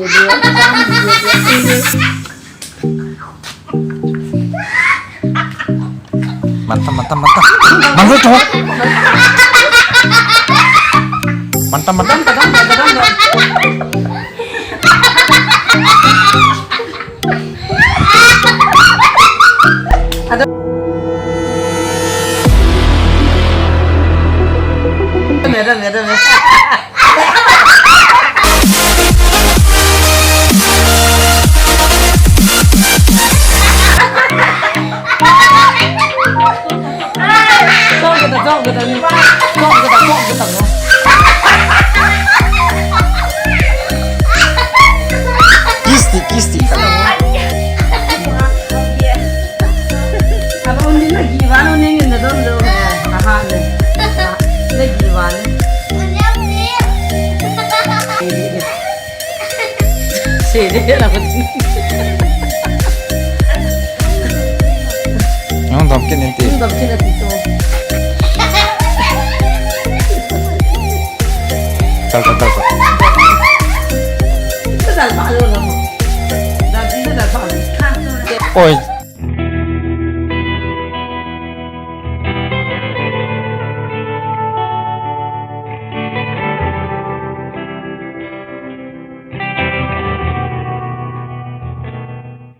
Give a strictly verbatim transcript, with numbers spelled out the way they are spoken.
Mantap, mantap, mantap. Mantap tu. Mantap, mantap. Ada. Ada, ada, ada. Kisti, kisti. Aba undi na givan undi na don do. Aha ne. Na givan. Sede la ko. Ang dam kin inti. Ang dam kin inti to. Tal, tal, tal, tal. Ito dal pa lo na mo. Dal pa lo. Oi.